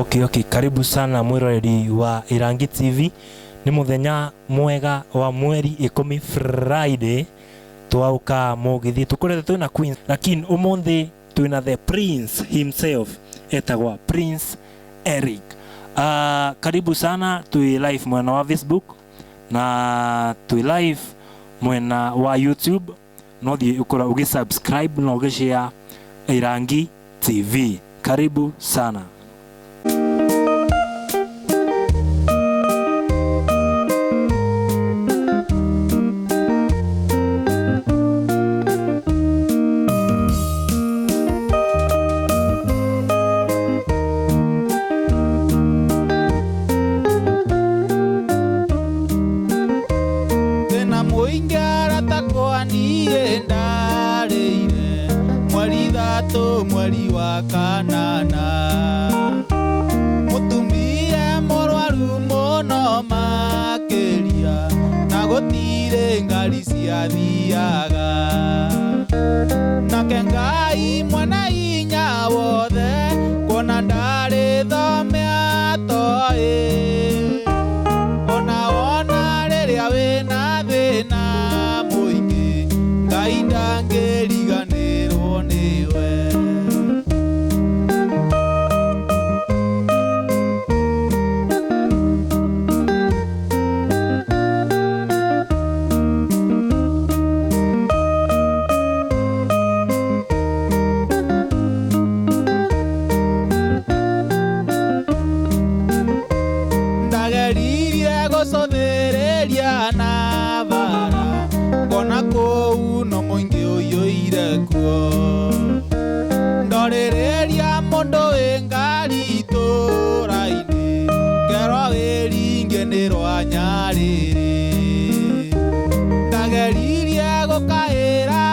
Okay, karibu sana mwiroreri wa Irangi TV. Ni muthenya mwega wa mweri 10 Friday twauka mugithi tukoretwo twina Queen, lakini umuthi twina the prince himself etagwa Prince Eric. Karibu sana, twi live mwena wa Facebook na twi live mwena wa YouTube. No thiĩ ũkorwo ũgĩ subscribe na ũgĩ share Irangi TV. Karibu sana. Thĩna mũingĩ aratakwa niĩ ndarĩire mweri 3 mweri wa kanana mũtumia mũrwaru mũno makĩria na gũtirĩ ngari ciathiaga nake Ngai mwene hinya wothe kuona ndarĩ thome atoĩ ona wona rĩrĩa wĩna thĩna mũingĩ Ngai ndangĩriganĩrwo nĩwe. Ndageririe gũcũthĩrĩria na bara ngona kũu no mũingĩ ũiyũire kuo ndorĩrĩria mũndũ wĩ ngari itũra-inĩ ngerwo wĩringe nĩ rwa Nyarĩrĩ ndageririe gũkaĩra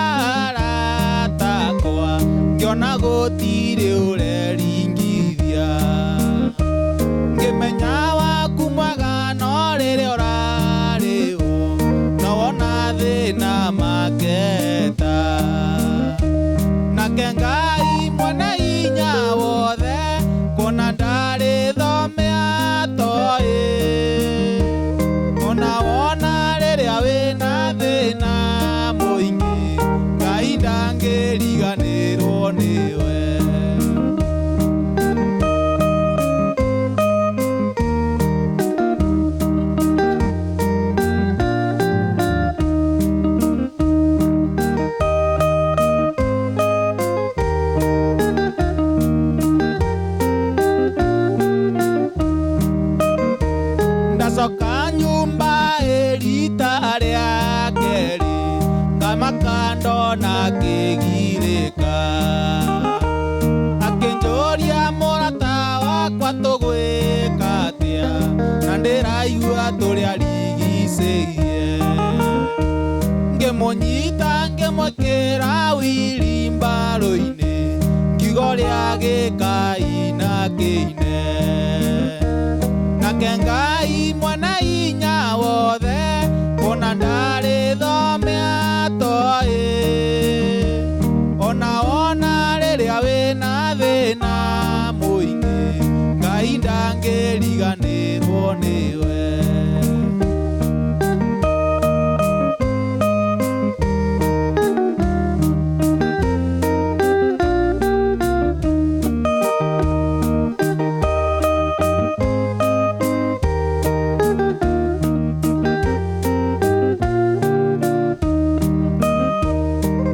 arata akwa ngĩona gũtirĩ ũreringithia ngĩmenya waku mwega no rĩrĩa ũrarĩhwo no wona thĩna maketa nake Ngai mwene hinya wothe kuona ndarĩ thome atoĩ ona wona rĩrĩa wĩna thĩna mũingĩ Ngai ndangĩriganĩrwo nĩwe. Ndacoka nyumba ĩrita rĩa kerĩ ngamaka ndona akĩgirĩka akĩnjũria mũrata wakwa tũgwĩka atĩa na ndĩraigua tũrĩa rigicĩirie ngĩmũnyita ngĩmwĩkĩra wirimbaro-inĩ ngiuga ũrĩa gĩkaina kĩine nake Ngai mwene hinya wothe kuona ndarĩ thome atoĩ ona wona rĩrĩa wĩna thĩna mũingĩ Ngai ndangĩriganĩrwo nĩwe.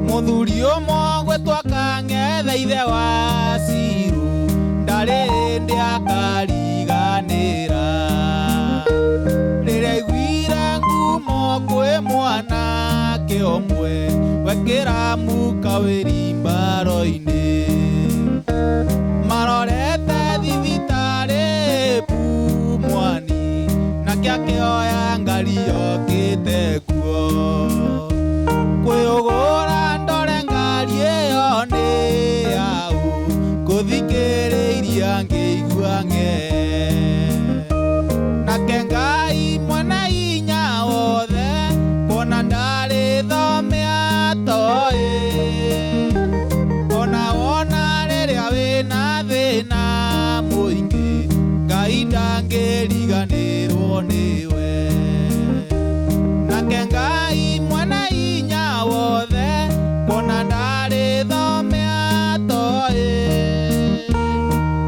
Mũthuri ũmwe ũgwĩtwo Kang'ethe ithe wa Ciru ndarĩ hĩndĩ akariganĩra rĩrĩa aiguire ngumo kwĩ mwanake ũmwe wekĩra muka wĩrimbaro-inĩ marorete thibitarĩ Pumwani nake akĩoya ngari yokĩte kuo kwĩũgũra ndore ngari ĩyo nĩ yaũ kũthikĩrĩria ngĩigua ng'e nake Ngai mwene hinya wothe kuona ndarĩ thome atoĩ ona wona rĩrĩa wĩna thĩna mũingĩ Kũriganĩrwo nĩwe nake Ngai mwene hinya wothe kuona ndarĩ thome atoĩ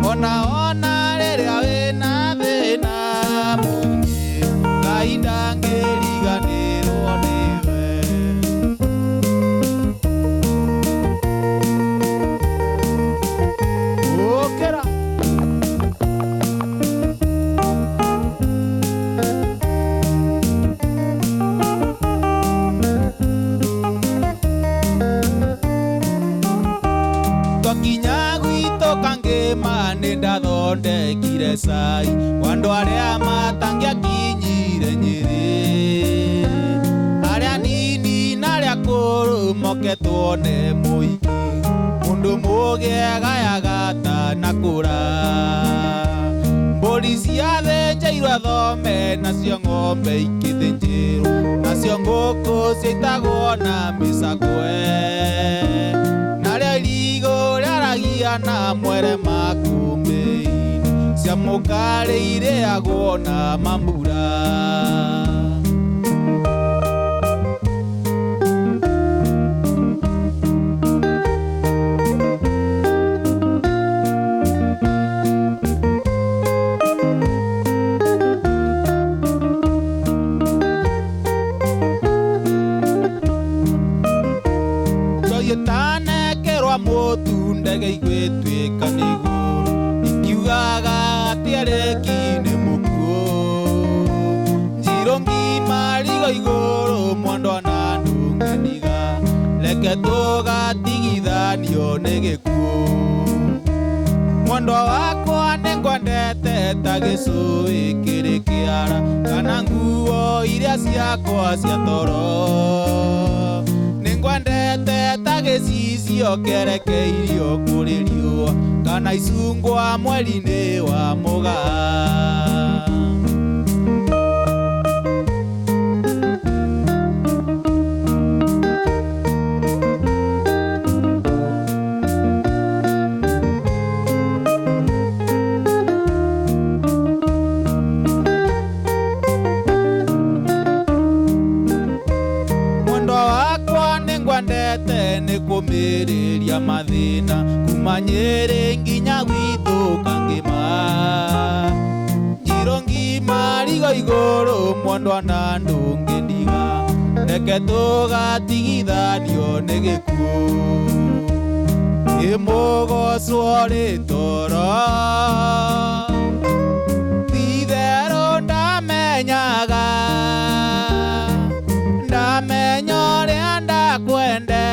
ona ona rĩrĩa wĩna thĩna mũingĩ Ngai ndangĩriganĩrwo nĩwe. Ũkĩra. Twakinya gwitũ kangĩma nĩ ndathondekire cai wa andũ arĩa matangĩakinyire Nyĩrĩ arĩa nini na arĩa akũrũ moke tuone mũingĩ mũndũ mũgĩ agayaga atanakũra mbũri ciathĩnjĩirwo thome nacio ng'ombe ikĩthĩnjĩrwo nacio ngũkũ ciaitagwo na mĩcakwe narĩo irigũ rĩaragia na mwere makũmbĩ-inĩ cia mũkarĩ irĩagwo na mambura. Ĩtanekerwa mũtu ndege igwĩtuĩka nĩ igũrũ ikiugaga atĩ areki nĩ mũkuũ njirũ ngima rigo igũrũ mwendwa na ndũngĩndiga reke tũgatigithanio nĩ gĩkuũ mwendwa wakwa nĩngwendete ta gĩcũĩ kĩrĩ kĩara kana nguo iria ciakwa cia toro nĩngwendete ta gĩcicio kĩerekeirio kũrĩ riũa kana icungwa mweri-inĩ wa Mũgaa. Mwendwa wakwa nĩngwendete nĩ kũmĩrĩria mathĩna kuma Nyĩrĩ nginya gwitũ Kangĩma njirũ ngima rigo igũrũ mwendwa na ndũngĩndiga reke tũgatigithanio nĩ gĩkuũ ĩmũgocwo rĩ toro ti-itherũ ndamenyaga ndamenya ũrĩa ndakwendete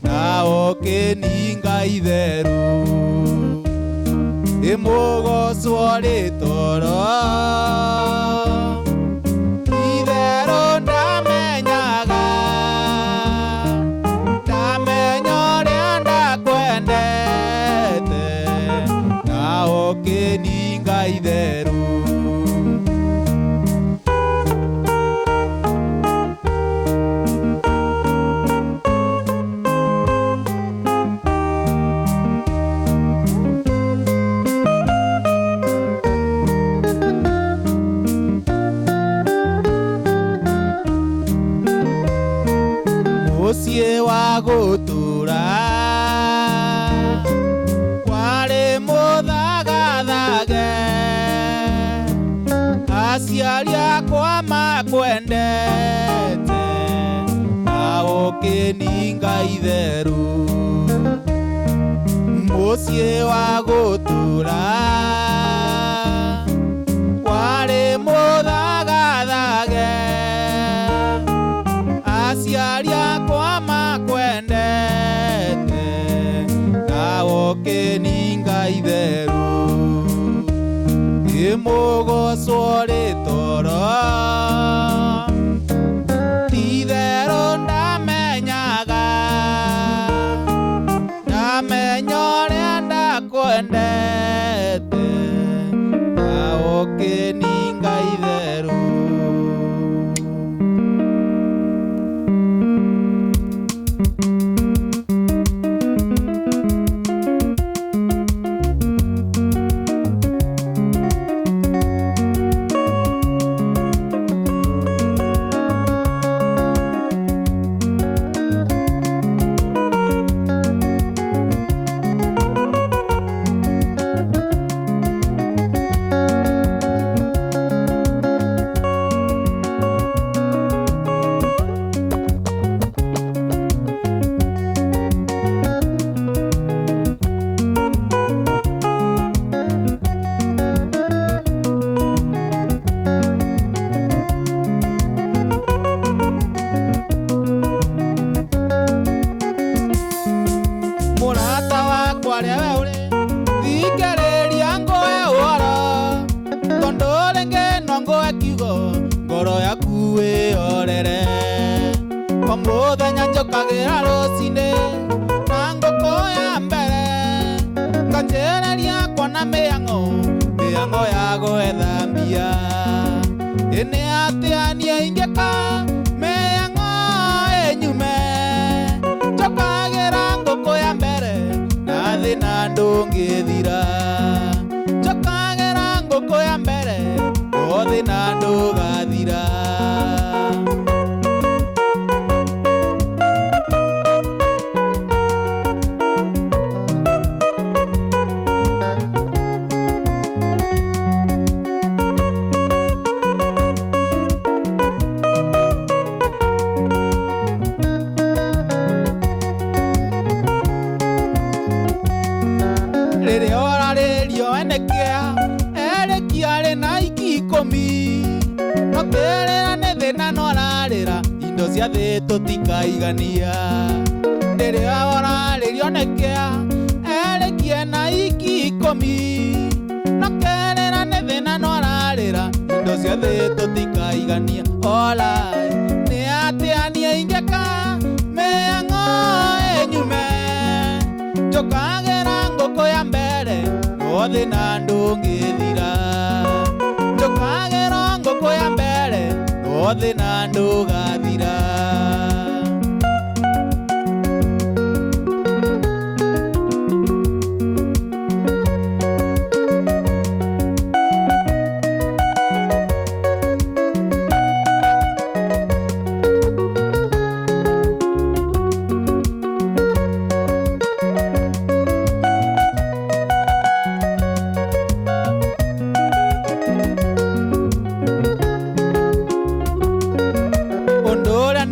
na ũkĩninga itherũ ĩmũgocwo rĩ toro ti-itherũ ndamenyaga ndamenya ũrĩa ndakwendete na ũkĩninga itherũ. Mũciĩ wa gũtũra warĩ mũthagathage aciari akwa makwendete na ũkĩninga itherũ mũciĩ wa gũtũra warĩ mũthagathage aciari akwa makwendete na ũkĩninga itherũ ĩmũgocwo rĩ toro ti-itherũ ndamenyaga ndamenya ũrĩa ndakwendete na ũkĩninga itherũ. Mũthenya njũkagĩra rũcinĩ na ngũkũ ya mbere, nganjĩrĩria kuona mĩang'o, mĩang'o ya gwetha mbia. Ĩ nĩ atĩa niĩ ingĩka mĩang'o ĩnyume? Njũkagĩra ngũkũ ya mbere na thĩna ndũngĩthira. Njũkagĩra ngũkũ ya mbere no thĩna ndũgathira. Rĩrĩa orarĩrio enekea erĩkia arĩ na iki ikũmi, no kĩrĩra nĩ thĩna no ararĩra indo cia thĩ tũtikaigania. Rĩrĩa orarĩrio nĩkĩa erĩkie na iki ikũmi, no kĩrĩra nĩ thĩna no ararĩra indo cia thĩ tũtikaigania. Olai nĩ atĩa niĩ ingĩka mĩang'o ĩnyume? Njũkagĩra ngũkũ ya mbere no thĩna ndũngĩthira. Njũkagĩra ngũkũ ya mbere no thĩna ndũgathira. Ũndũ ũrĩa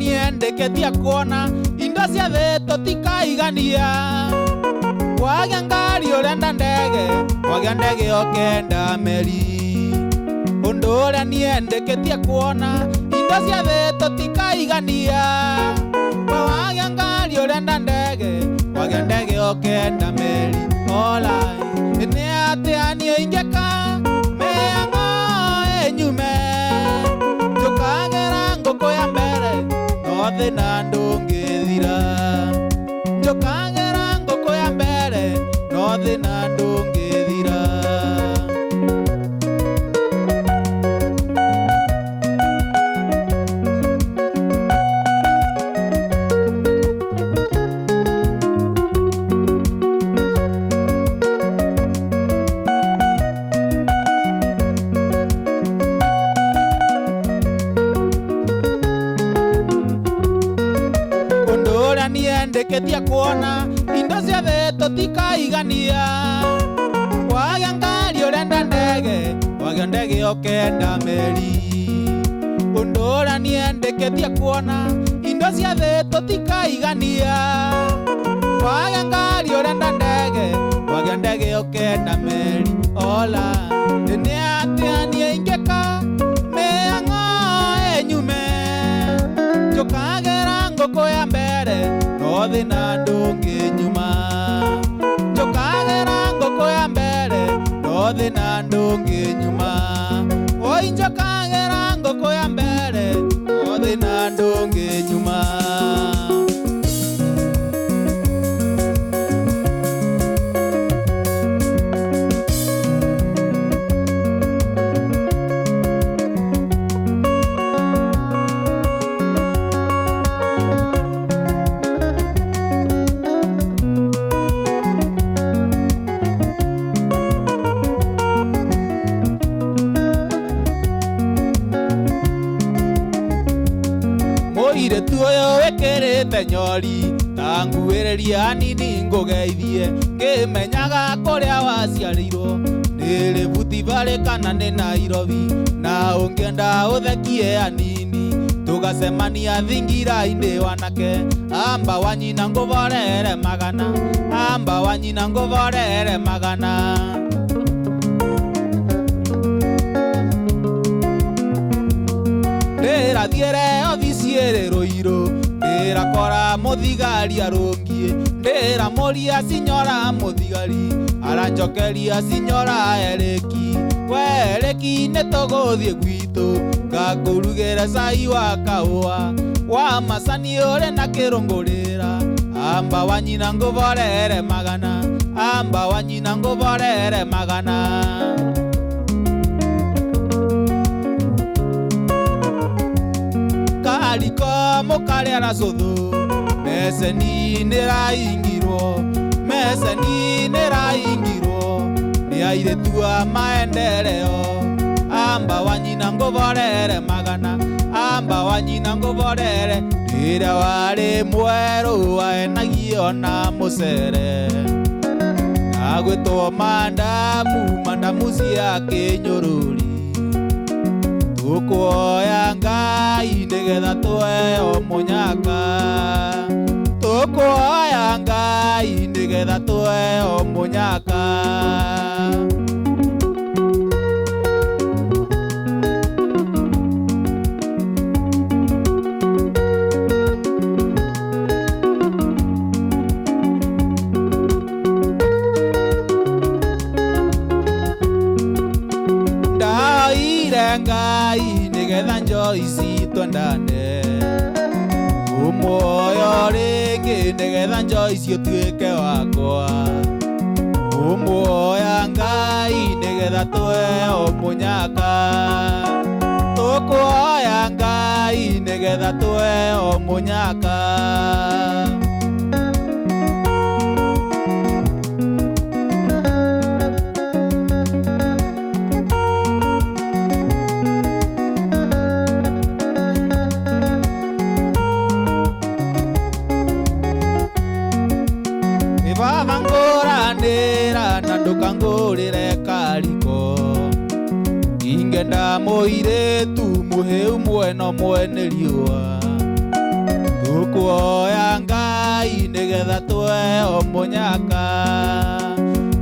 niĩ kuona indo cia thĩ tũtikaigania. Wagĩa ngari ũrenda ndege, wagĩa ndege ũkenda meri. Ũndũ ũrĩa niĩ kuona indo cia thĩ tũtikaigania. Wagĩa ngari ũrenda ndege, wagĩa ndege ũkenda meri. Olai nĩ atĩa niĩ ingĩka mĩang'o ĩnyume? Njũkagĩra ngũkũ ya mbere no thĩna ndũngĩthira. Njũkagĩra ngũkũ ya mbere no thĩna ndũngĩthira. Ũndũ ũrĩa niĩ ndĩkĩtie kuona indo cia thĩ tũtikaigania. Wagĩa ngari ũrenda ndege, wagĩa ndege ũkenda meri. Ũndũ ũrĩa niĩ ndĩkĩtie kuona indo cia thĩ tũtikaigania. Wagĩa ngari ũrenda ndege, wagĩa ndege ũkenda meri. Ola nĩ atĩa niĩ ingĩka mĩang'o ĩnyume? Njũkagĩra ngũkũ ya mbere no thĩna ndũngĩnyuma. Njũkagĩra ngũkũ ya mbere no thĩna ndũngĩnyuma. Oi njũkagĩra ngũkũ ya mbere no thĩna ndũngĩnyuma. Mũirĩtu ũyũ wĩkĩrĩte nyori ta nguĩrĩria nini ngũgeithie, ngĩmenyaga kũrĩa waciarĩirwo nĩ Rift Valley kana nĩ Nairobi, na ũngĩenda ũthekie anini tũgacemania thingira-inĩ wanake. Amba wa nyina ngũborere magana, amba wa nyina ngũborere magana. Ndĩrathiĩre obici ĩrĩ Rũirũ, ndĩrakora mũthigari arũngiĩ, ndĩramũria sinyora mũthigari, aranjokeria sinyora Erĩki. We Erĩki nĩ tũgũthiĩ gwitũ, ngakũrugĩre cai wa kahũa. Wa macani ũrĩ na kĩrũngũrĩra amba wa nyina ngũvorere magana amba wa nyina ngũvorere magana. Kariko mũkarĩa na cũthũ meceni nĩraingirwo meceni nĩraingirwo nĩ airĩtu a maendeleo amba wa nyina ngũvorere magana amba wa nyina ngũvorere rĩrĩa warĩ mwerũ waenagio na mũcere na gwĩtwo mandamu mandamu cia kĩnyũrũri tũkuoya Ngai nĩgetha tũheo mũnyaka tũkuoya Ngai nĩgetha tũheo mũnyaka. Ndaoire Ngai nĩgetha Joyce twendane ũmuoyo rĩngĩ nĩgetha Joyce ũtuĩke wakwa ũmuoya Ngai nĩgetha tũheo mũnyaka tũkuoya Ngai nĩgetha tũheo mũnyaka. Baba ngũranĩra na ndũkangũrĩre kariko ingenda mũirĩtu mũhĩu mwena mwene riũa tũkuoya Ngai nĩgetha tũheo mũnyaka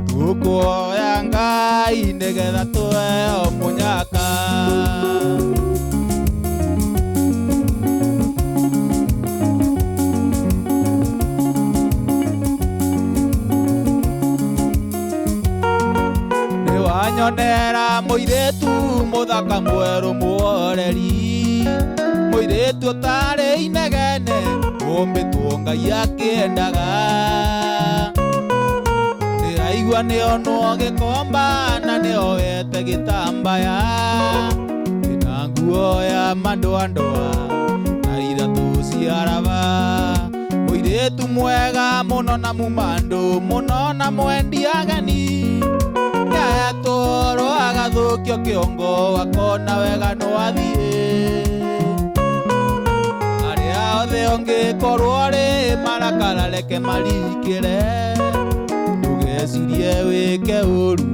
tũkuoya Ngai nĩgetha tũheo mũnyaka. Wanyonera mũirĩtu mũthaka mwerũ muoreri mũirĩtu ũtarĩ inegene ũmbĩtwo Ngai akĩendaga ndĩraigua nĩonwo gĩkomba na nĩoete gĩtambaya ĩna nguo ya mandoandoa na iratũ cia raba mũirĩtu mwega mũno na mumandũ mũno na mwendi ageni toro agathũkio kĩongo akona wega no athiĩ arĩa othe ũngĩkorwo rĩ marakara reke marikĩre ndũgecirie wĩke ũru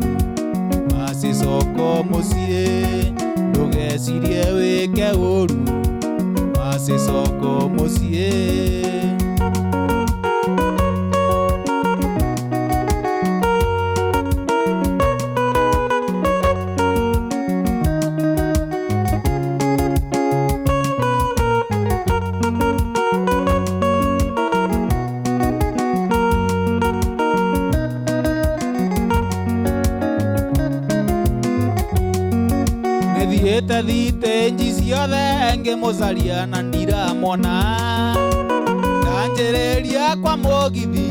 macicoko mũciĩ ndũgecirie wĩke ũru macicoko mũciĩ. Nĩthiĩte thitĩnji ciothe ngĩmũcaria na ndiramona ndanjĩrĩria kwa mũgithi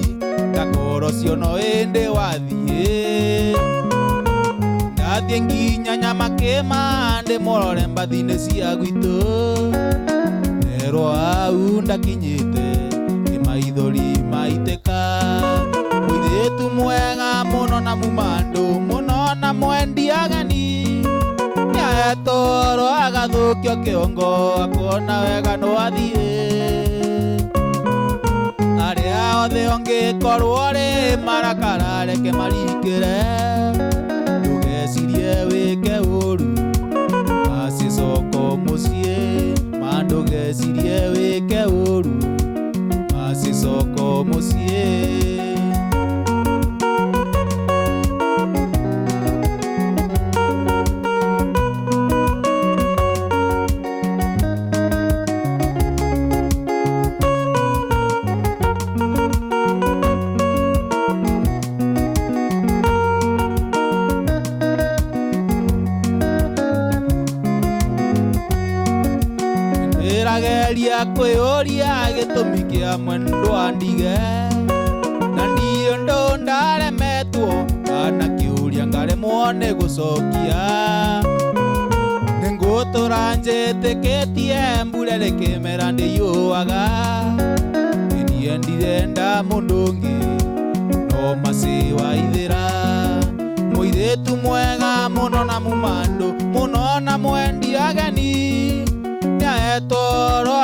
ndakorwo ciono ĩndĩ wathiĩ ndathiĩ nginya Nyamakĩma ndĩmũrore mbathi-inĩ cia gwitũ nerwo hau ndakinyĩte nĩ maithori maitĩka mũirĩtu mwega mũno na mumandũ mũno na mwendi ageni toro agathũkio kĩongo akona wega no athiĩ arĩa othe ũngĩkorwo rĩ marakara reke marikĩre ndũgecirie wĩke ũru macicoko mũciĩ ma ndũgecirie wĩke ũru macicoko mũciĩ. Ngĩgeria kwĩyũria gĩtũmi kĩa mwendwa ndige na niĩ ũndũ ndaremetwo kana kĩũria ngaremwo nĩ gũcokia nĩngũtũra njĩtĩkĩtie mbura rĩkĩmera ndĩiyũaga niĩ ndirenda mũndũ ũngĩ no maciwaithĩra mũirĩtu mwega mũno na mumandũ mũno na mwendi ageni nĩahetwo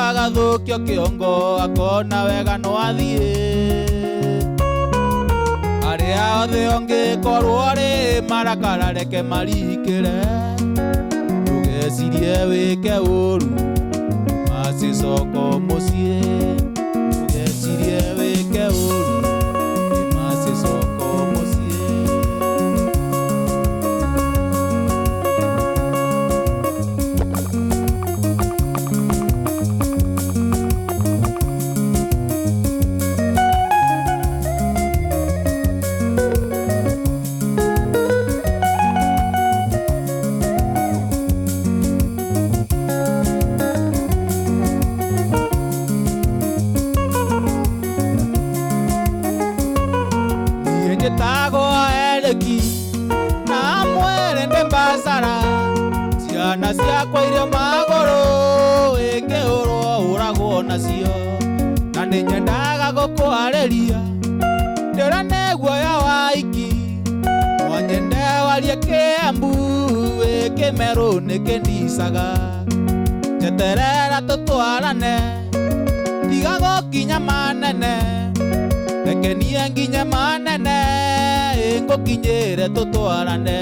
agathũkio kĩongo akona wega no athiĩ arĩa othe ũngĩkorwo rĩ marakara reke marikĩre ndũgecirie wĩke ũru macicoko mũciĩ ndũgecirie wĩke ũru macicoko mũciĩ. Niĩ njĩtagwo Erĩki na mwĩrĩ ndĩ mbasara ciana ciakwa irio magũrũ ĩngĩhũrwo hũragwo nacio na nĩnyendaga gũkwarĩria ndĩra nĩ guoya wa iki mwanyende warie kĩambu ĩkĩmerũ nĩkĩndicaga njeterera tũtwarane tiga gũkinya manene reke niĩ nginye manene ĩngũkinyĩre tũtwarane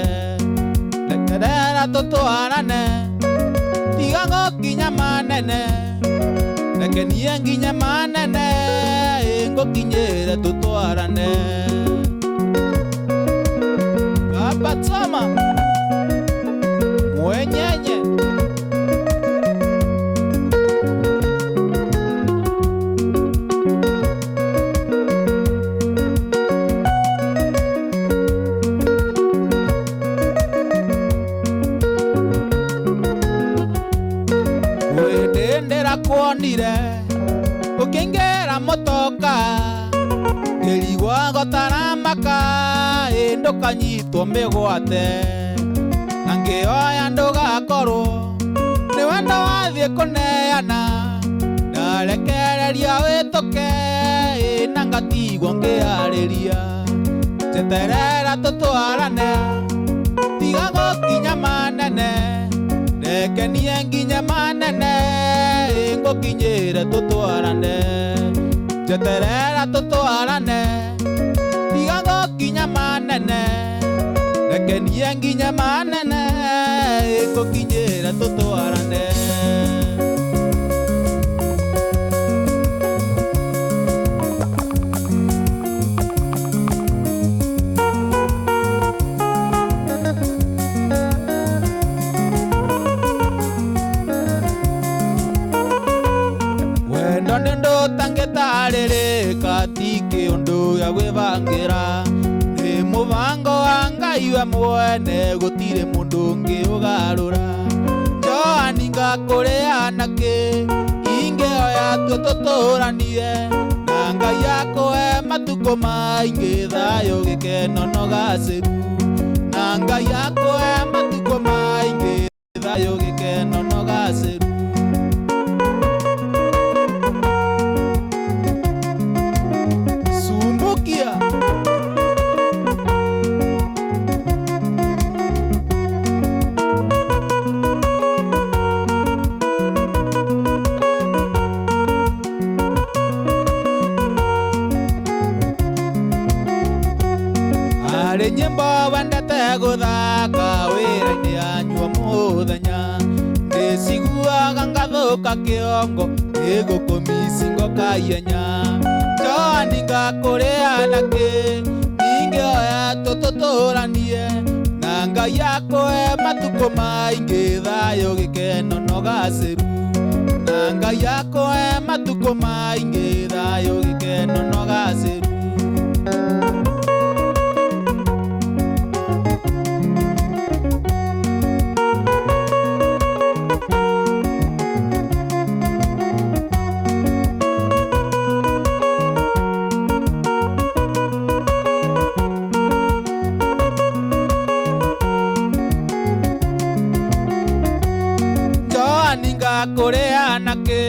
rekerera tũtwarane tiga gũkinya manene reke niĩ nginye manene ĩngũkinyĩre tũtwarane. Baba Tama mwenyenye. Ndĩrakuonire ũkĩingĩra mũtoka ngĩrigwo gũtaramaka ĩ ndũkanyitwo mĩgwate na ngĩoya ndũgakorwo nĩ wendo wathiĩ kũneana ndarekereria wĩtũke ĩ na ngatigwo ngĩarĩria njeterera tũtwarane tiga gũkinya manene reke niĩ nginye manene ĩngũkinyĩre tũtwarane njeterera tũtwarane tiga gũkinya manene reke niĩ nginye manene ĩngũkinyĩre tũtwarane. Wendo nĩ ũndũ ũtangĩtarĩrĩka ti kĩũndũ gĩa gwĩbangĩra nĩ mũbango wa Ngai we mwene gũtirĩ mũndũ ũngĩ ũgarũra Joani ngakũrĩa nakĩ ingĩoya tuo tũtũranie na Ngai akũhe matukũ maingĩ thayũ gĩkeno na ũgacĩru na Ngai akũhe matukũ maingĩ thayũ gĩkeno na ũgacĩru. Sumbukia. Arĩ nyĩmbo wendete gũthaka wĩra-inĩ anyua mũthenya ndĩciguaga ngathũka kĩongo nĩngũkũmicingo kaihenya Joani ngakũrĩa nakĩ ingĩoya tũtũtũranie na Ngai akũhe matukũ maingĩ thayũ gĩkeno na ũgacĩru na Ngai akũhe matukũ maingĩ thayũ gĩkeno na ũgacĩru. Ngakũrĩa nakĩ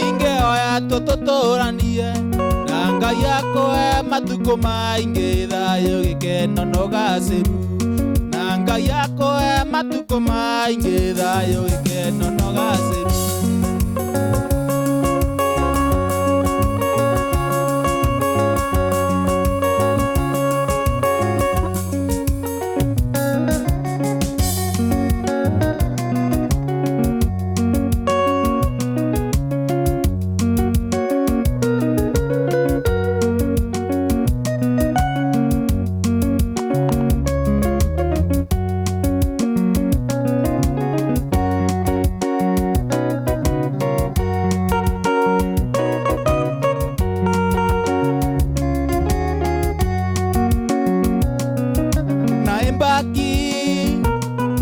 ingĩoya tũtũtũranie na Ngai akũhe matukũ maingĩ thayũ gĩkeno na ũgacĩru na Ngai akũhe matukũ maingĩ thayũ gĩkeno na ũgacĩru. Naimbaki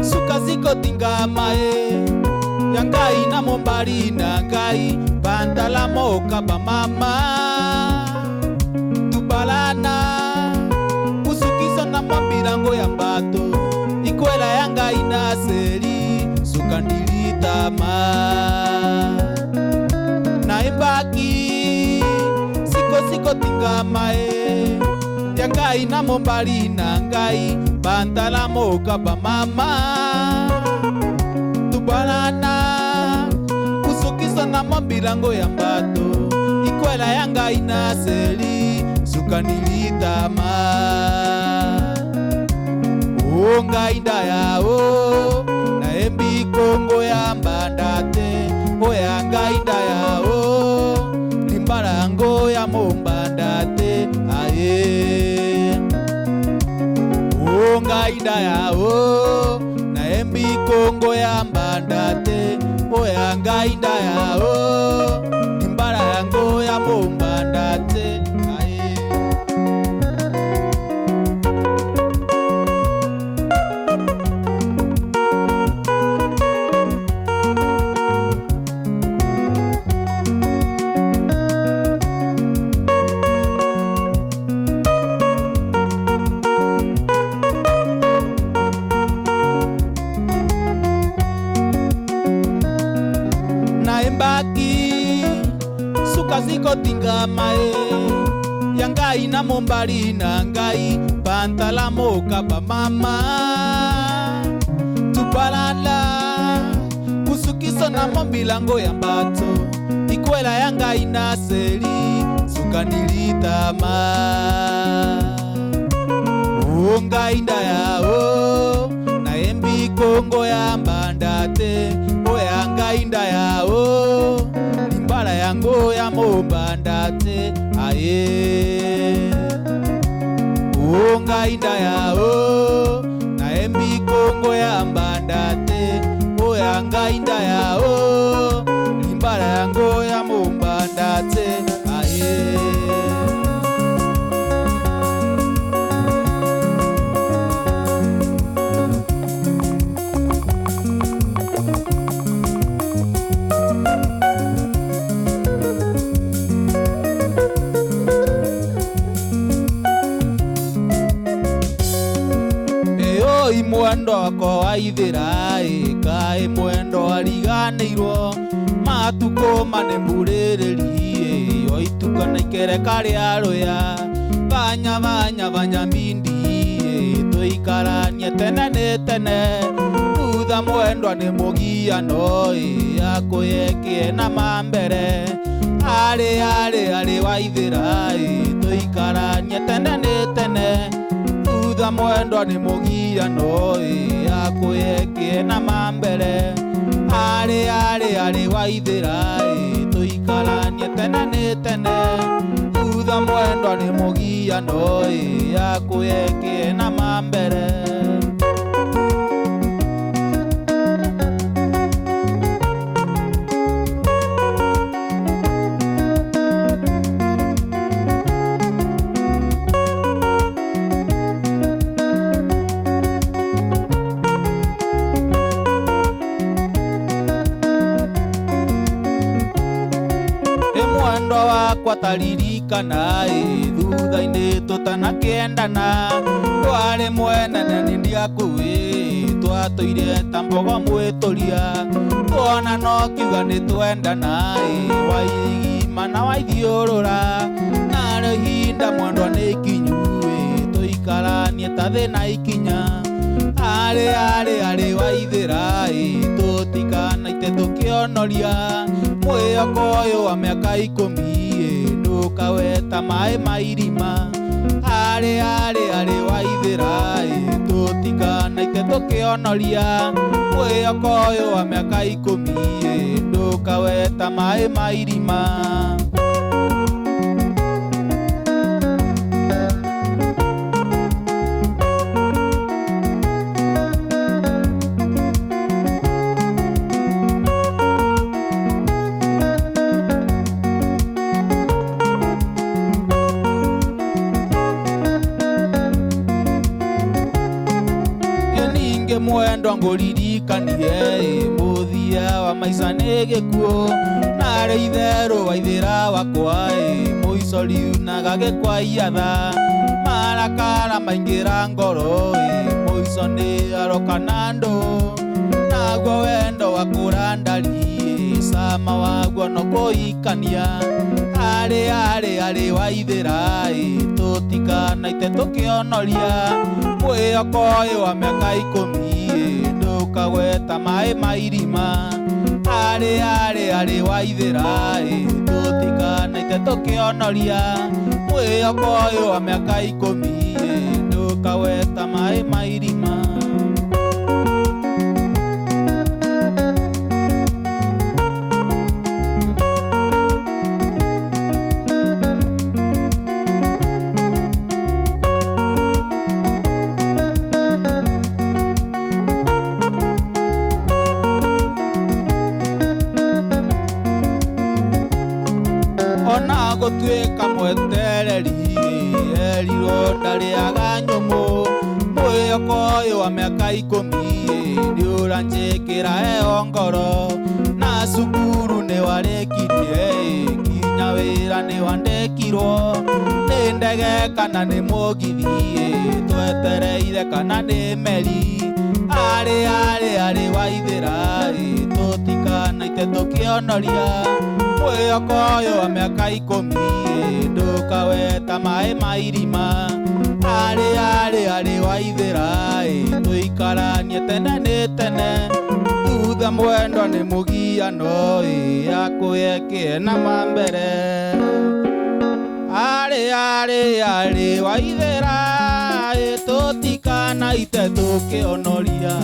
suka zikotinga mae yangai na mombari na ngai pantalamo kaba mama tubalana kusukiso na mambirango ya mbato ikwela yangai na seri suka ndilitama naimbaki siko siko tinga mae yangai na mombari na ngai pantalamo kaba mama tubalana kusukisa na mambirango ya mbato ikwela yangai na seli suka nilitama o ngai ndayao na embi kongo ya mbandate o ya ngai ndayao limbarango ya mombandate aye o ngai ndayao na embi kongo ya mbandate o ya ngai ndayao limbara yango ya mombandate aye. Naimbaki suka zikotinga mae yangai na mombari na ngai pantalamo kaba mama tubalala kusukiso na mombilango ya mbato ikwela yangai na seli suka nilitama o ngai ndayao na embi kongo ya mbandate o ya ngai ndayao limbala yango ya mombandate aye o ngai ndayao na embi kongo ya mbandate o ya ngai ndayao limbala yango ya mombandate aye. Mwendo wako waithira ĩkaĩ mwendo ariganĩirwo matukũ manemburĩrĩrie yo itukana ikereka rĩa rũya banya banya banya mbindi tũikaranie tene nĩ tene thutha mwendwa nĩ mũgiano akũyekie na mambere arĩ arĩ arĩ waithira tũikaranie tene nĩ tene thutha mwendwa nĩ mũgiano akũyekie na mambere arĩ arĩ arĩ waithira tũikaranie tene nĩ tene thutha mwendwa nĩ mũgiano akũyekie na mambere. Mwendo wakwa taririkana Thutha-inĩ tũtanakĩendana twarĩ mwena na nĩ ndiakũĩ twatũire ta mbogo mwĩtũria tuona no kiuga nĩ twendana waigima na waithiũrũra narĩo ihinda mwendwa nĩ ikinyu tũikaranie ta thĩ na ikinya arĩ arĩ arĩ waithĩra tũtikanaite tũkĩonoria mwĩhoko ũyũ wa mĩaka ikũmi ndũkaweta maĩ ma irima arĩ arĩ arĩ waithĩra tũtikanaite tũkĩonoria mwĩhoko ũyũ wa mĩaka ikũmi ndũkaweta maĩ ma irima. Mwendwa ngũririkanie mũthia wa maica nĩ gĩkuũ narĩ itherũ waithĩra wakwa mũico riunaga gĩkwaiatha marakara maingĩra ngoro mũico nĩ aroka na ndũ naguo wendo wakũra ndari cama waguo no kũikania arĩ arĩ arĩ waithĩra tũtikanaite tũkĩonoria mwĩhoko ũyũ wa mĩaka ikũmi ndũkaweta maĩ ma irima arĩ arĩ arĩ waithĩra tũtikanaite tũkĩonoria mwĩhoko ũyũ wa mĩaka ikũmi ndũkaweta maĩ ma irima. Ona gũtuĩka mwetereri erirwo ndarĩaga nyũmũ mwĩhoko ũyũ wa mĩaka ikũmi nĩũranjĩkĩra heho ngoro na cukuru nĩwarĩkirie nginya wĩra nĩwandĩkirwo nĩ ndege kana nĩ mũgithi twetereire kana nĩ meri arĩ arĩ arĩ waithĩra tũtikanaite tũkĩonoria mwĩhoko ũyũ wa mĩaka ikũmi ndũkaweta maĩ ma irima arĩ arĩ arĩ waithĩra tũikaranie tene nĩ tene thutha mwendwa nĩ mũgiano yakũyekĩe na mambere arĩ arĩ arĩ waithĩra tũtikanaite tũkĩonoria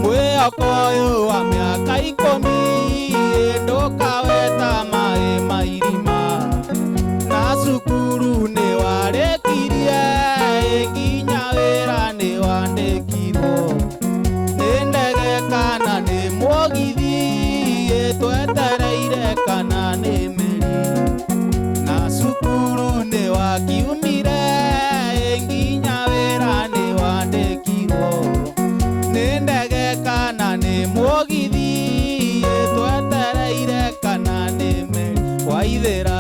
mwĩhoko ũyũ wa mĩaka ikũmi ndũkaweta maĩ ma irima na cukuru nĩwarĩkirie nginya wĩra nĩwandĩkirwo nĩ ndege kana nĩ mũgithi twetereire kana nĩ meri na cukuru nĩwakiumire nginya wĩra nĩwandĩkirwo nĩ ndege kana nĩ mũgithi twetereire kana nĩ meri waithĩra.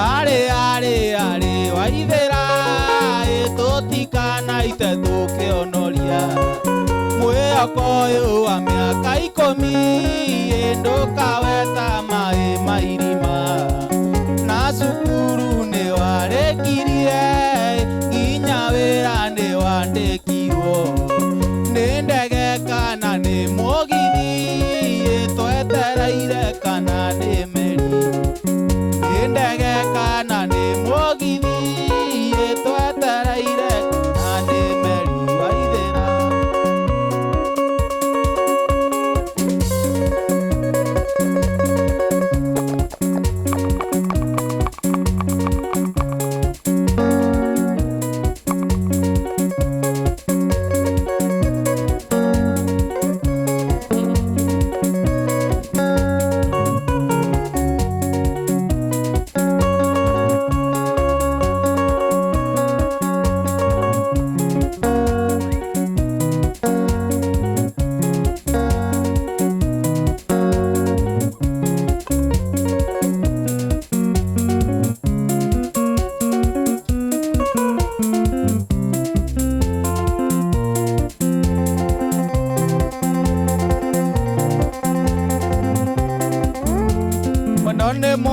Arĩ arĩ arĩ waithĩra tũtikanaite tũkĩonoria mwĩhoko ũyũ wa mĩaka ikũmi ndũkaweta maĩ ma irima na cukuru nĩwarĩkirie nginya wĩra nĩwandĩkirwo nĩ ndege kana nĩ mũgithi twetereire kana nĩ meri nĩ ndege kana nĩ mũgithi twetereire kana nĩ meri waithĩra.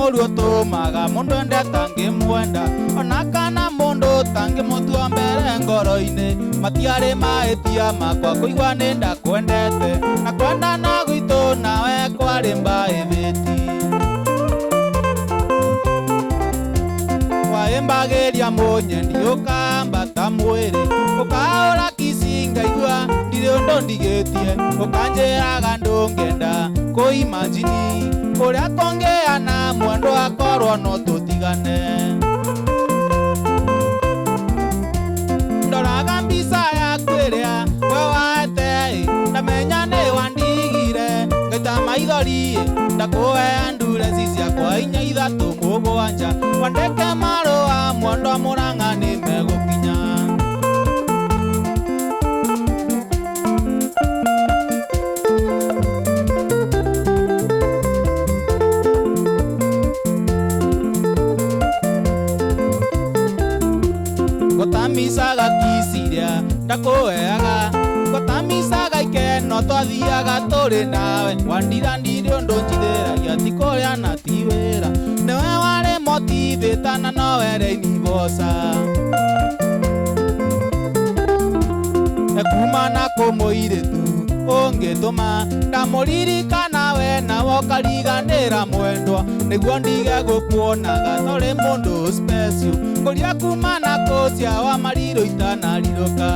Mũru ũtũmaga mũndũ ende atangĩmwenda ona kana mũndũ ũtangĩmũtua mbere ngoro-inĩ. Matiarĩ mahĩtia makwa kũigua nĩ ndakwendete na kwendana gwitũ nawe kwarĩ mbaĩthĩti. Waĩmbagĩria mũnyendi ũkambata mwĩrĩ ũkaũra kici ngaigua ndirĩ ũndũ ndigĩtie ũkanjĩraga ndũngĩenda kũimanjini ũrĩa kũngĩana mwendwa akorwo no tũtigane. Ndoraga mbica yaku ĩrĩa we waete ndamenya nĩ wandigire ngaita maithori ndakũhea ndureci ciakwa inya ithatũ mũgwanja wandĩke marũa mwendwa Mũrang'a nĩ megũkinya. Ngũtamicaga kiciria ndakũheaga ngũtamicaga ikeno twathiaga tũrĩ nawe wandira ndirĩ ũndũ njithĩragia ti kũrĩa na ti wĩra nĩwe warĩ motivĩta na nowe rĩiniboca. Ekuma na kũmũirĩtu ũngĩtũma ndamũririkana we nawe ũkariganĩra mwendwa nĩguo ndige gũkuonaga torĩ mũndũ special ngũria kuma na kũcia wa marirũ itanarirũka.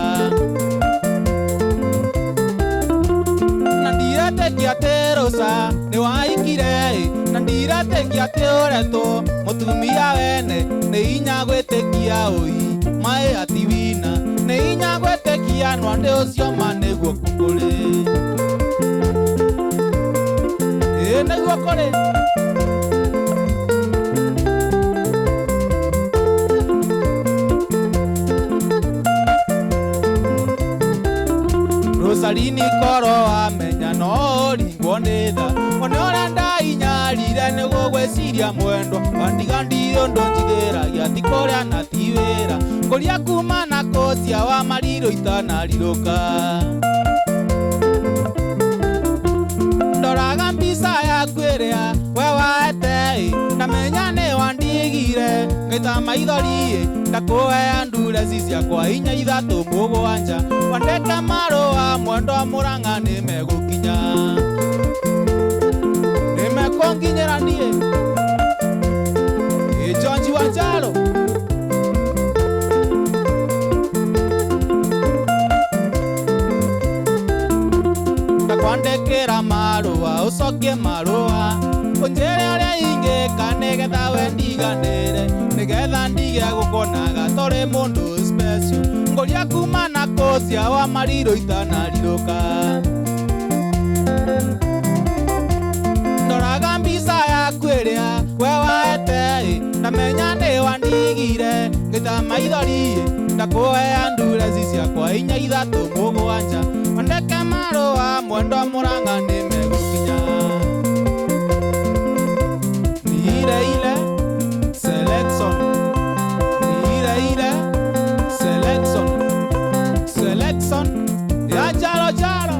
Na ndiretĩkia atĩ rũca nĩ waikire na ndiretĩkia atĩ ũretwo mũtumia wene nĩ inya gwĩtĩkia ũi maĩ atiwina nĩ inya gwĩtĩkia nwandĩ ũcio ma nĩguo kũrĩ ĩ nĩguo kũrĩ. Rosalini koro amenya no ũringwo nĩ tha one ũrĩa ndainyarire nĩguo gwĩciria mwendwa wandiga ndirĩ ũndũ njithĩragia ti kũrĩa na ti wĩra ngũria kuma na kũcia wa marirũ itanarirũka. Ndoraga mbica yaku ĩrĩa we waete ndamenya nĩ wandigire ngaita maithori ndakũhea ndureci ciakwa inya ithatũ mũgwanja wandĩke marũa mwendwa Mũrang'a nĩ megũkinya nĩ mekũnginyĩra niĩ ĩ George wa Njaro. Ndakwandĩkĩra marũa ũcokie marũa ũnjĩre ũrĩa ingĩka nĩgetha we ndiganĩre nĩgetha ndige gũkuonaga torĩ mũndũ special ngũria kuma na kũcia wa marirũ itanarirũka. Ndoraga mbica yaku ĩrĩa we waete ndamenya nĩ wandigire ngaita maithori ndakũhea ndureci ciakwa inya ithatũ mũgwanja wandĩke marũa mwendwa Mũrang'a nĩ megũkinya. Ni ile ile selection ni ile ile selection selection ya Jaro Jaro.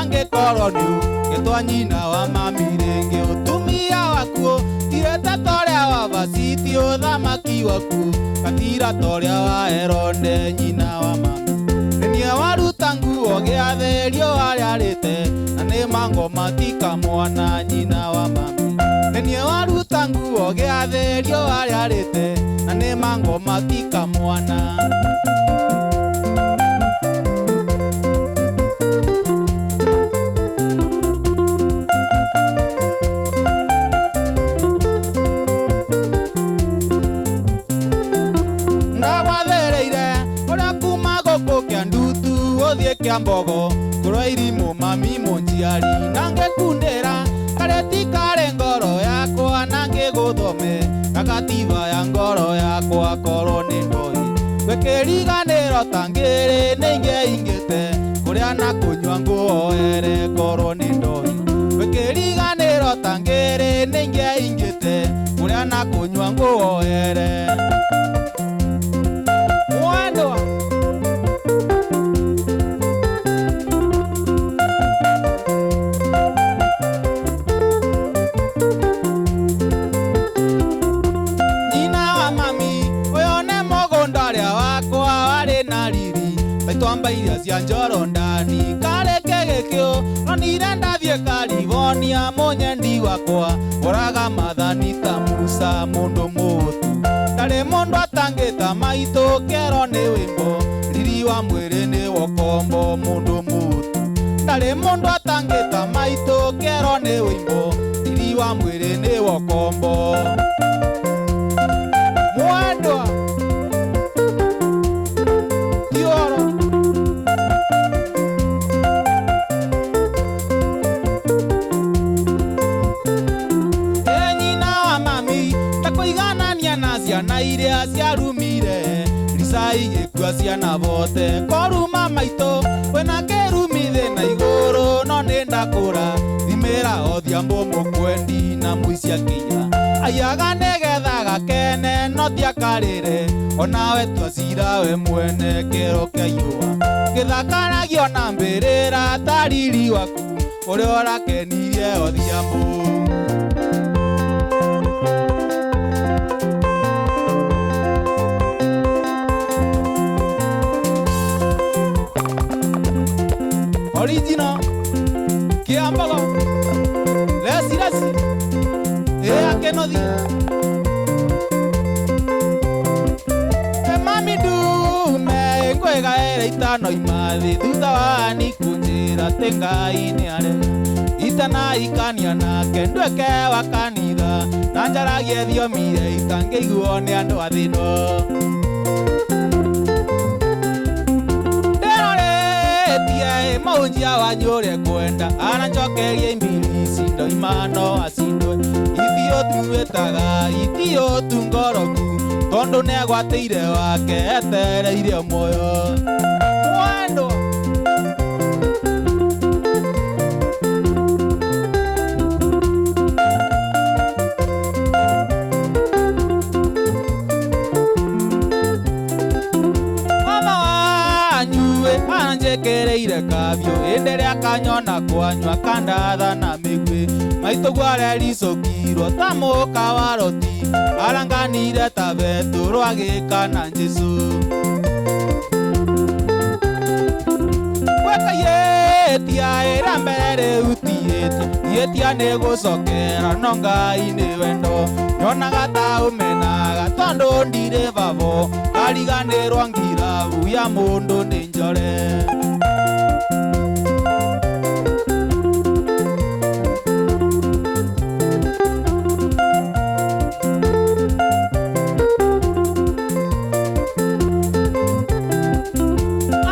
Ngĩkorwo nĩ ũgĩtwa nyina wa mami rĩngĩ ũtumia wakuo tirete torĩa wa Vasiti ũthamaki wakuo gatira torĩa wa Herode nyina wa mami nĩ niĩ waruta nguo gĩathĩrio arĩarĩte na nĩ mangoma tika mwana nyina wa mami. Gĩa thĩ riũa rĩarĩte na nĩ mangoma ti kamwana. Ndagwathĩrĩire ũrĩa kuma gũkũ kĩa ndutu ũthiĩ kĩa mbogo kũrĩa irimũ mami mũnjiari na ngĩkundĩra kareti karĩ ngoro yakwa na ngĩgũthome na gatiba ya ngoro yakwa korwo nĩ ndoi gwĩkĩriganĩro ta ngĩrĩ nĩ ingĩingĩte kũrĩa na kũnyua nguoere korwo nĩ ndoi gwĩkĩriganĩro ta ngĩrĩ nĩ ingĩaingĩte kũrĩa na kũnyua nguoere mwendwa. Nyina wa mami ũyũ nĩ mũgũnda ũrĩa wakwa warĩ na riri taitwamba iria cia Njorondani karĩ kĩgĩkĩũ nonire ndathiĩ Karibonia mũnyendi wakwa ũraga mathani ta Musa mũndũ mũtu ndarĩ mũndũ atangĩta maitũ kĩero nĩ wĩmbo riri wa mwĩrĩ nĩ wokombo mũndũ mũtu ndarĩ mũndũ atangĩta maitũ kĩero nĩ wĩmbo riri wa mwĩrĩ nĩ wokombo mwendwa tioro. E nyina wa mami ndakũiganania na ciana iria ciarumire rica igĩkua ciana bote koruma maitũ wĩna kĩrumi thĩ na igũrũ no nĩ ndakũra thimĩra Odhiambo mũkwendi na mũici akinya aiyaga nĩgetha gakene no ti akarĩre onawe tua cira we mwene kĩero kĩa iũa gĩthakanagio na mbĩrĩra ta riri waku ũrĩa ũrakenirie Odhiambo. Original Kiambogo lesi lesi akenothi mami ndume ngwĩgaĩra itano imathi thutha wa ni kũnjĩra atĩ Ngai nĩ arega itanaikania nake nduĩke wa kanitha na njaragie thiomi iria itangĩiguo nĩ andũ a thĩ ĩno. Ndĩroretie mũhunjia wanyu ũrĩa kwenda aranjokeria imbilisi ndoima no acindwe ithiũ tuĩtaga ithiũ tu ngoroku tondũ nĩagwatĩire wake etereire muoyo mwendwa. Mama wanyu anjĩkĩrĩire kabiũ hĩndĩ ĩrĩa akanyona kwanyua kandatha na mĩguĩ maitũ gwarericũkirwo ta mũka wa Loti aranganire ta Betũrũ agĩka na Jesũ. Gwĩkaiyĩtia ĩrĩa mbere rĩu ti ihĩtia ihĩtia nĩ gũcokera no Ngai nĩ wendo nyonaga ta ũmenaga tondũ ndirĩ babo kariganĩrwo ngirabu ya mũndũ nĩ njore.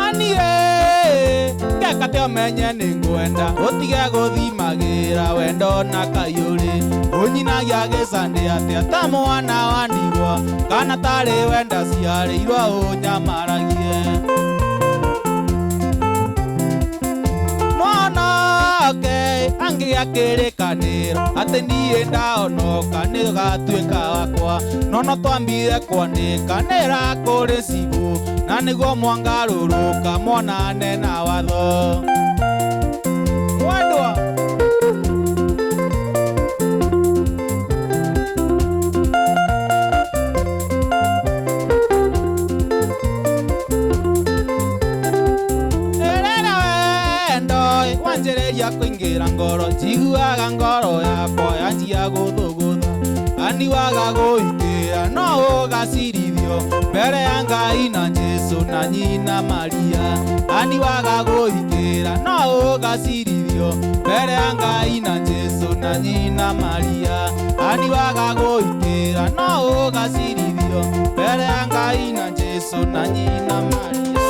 Anire ngekate ũmenye nĩ ngwenda ũtige gũthimagĩra wendo na kayũrĩ ũnyinagia gĩcandĩ atĩa ta mwana wa ndigwa kana tarĩ wenda ciarĩirwo ũnyamaragie. Mwanake angĩgĩa kĩrĩkanĩro atĩ niĩ ndahonoka nĩũgatuĩka wakwa no no twambire kwanĩkanĩra kũrĩ cibũ na nĩguo mwangarũrũka monane na watho mwendwa. Erera wendo wanjĩrĩria kũingĩra ngoro njiguaga ngoro yakwa yanjia gũthũgũtha Ani waga gũikĩra no ũgacirithio mbere ya Ngai na Jesu na nyina Maria. Ani waga gũikĩra no ũgacirithio mbere ya Ngai na Jesu na nyina Maria. Ani waga gũikĩra no ũgacirithio mbere ya Ngai na Jesu na nyina Maria.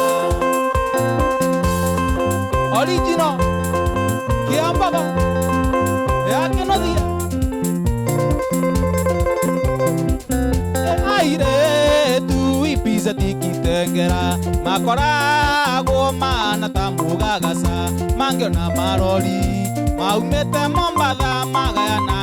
Original Kiambaga ya Kenothia. Airetu ibica tikitengera makoragwo mana ta mũgagaca, mangĩona marori maumĩte Mombatha magayana.